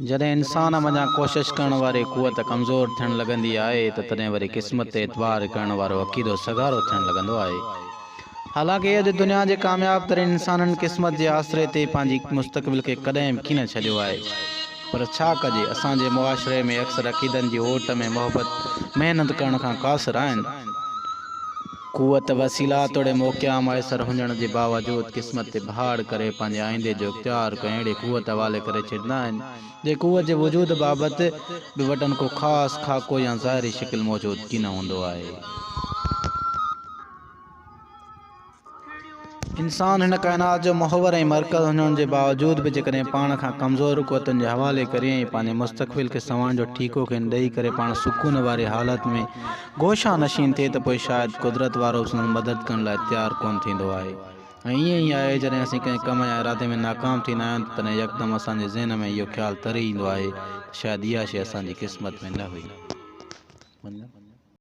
جڏهن انسان منجهان ڪوشش ڪرڻ واري قوت ڪمزور ٿيڻ لڳندي آهي ته تڏهن وري قسمت تي اعتبار ڪرڻ وارو عقيدو سگهارو ٿيڻ لڳندو آهي. حالانڪه اڄ دنيا جي ڪامياب ترين انسانن قسمت جي آسري تي پنهنجي مستقبل کي ڪڏهن به ڪين ڇڏيو آهي. پر ڇا ڪجي اسان جي معاشري ۾ اڪثر عقيدن جي اوٽ ۾ محبت محنت ڪرڻ کان قاصر آهن. قوت، وسيلا توڙي موقعا ميسر هجڻ جي باوجود قسمت تي ڀاڙ ڪري پنهنجي آئيندي جو اختيار ڪنهن اهڙي قوت حوالي ڪري ڇڏيندا آهن، جنهن قوت جي وجود بابت به وٽن ڪو خاص خاڪو يا ظاهري شڪل موجود ڪين هوندو آهي. انسان هن ڪائنات جو محور ۽ مرڪز هجڻ جي باوجود به جيڪڏهن پاڻ کان ڪمزور قوتن جي حوالي ڪري ۽ پنهنجي مستقبل کي سنوارڻ جو ٺيڪو کين ڏئي ڪري پاڻ سڪون واري حالت ۾ گوشه نشين ٿئي ته پوء شايد قدرت وارو به سندن مدد ڪرڻ لاء تيار ڪونه ٿيندو آهي ۽ ائين ئي آهي جڏهن اسين ڪنهن ڪم يا ارادي ۾ ناڪام ٿيندا آهيون ته تڏهن يڪدم اسان جي ذهن ۾ اهو خيال تري ايندو آهي ته شايد اها شيء اسان جي قسمت ۾ نه هئي.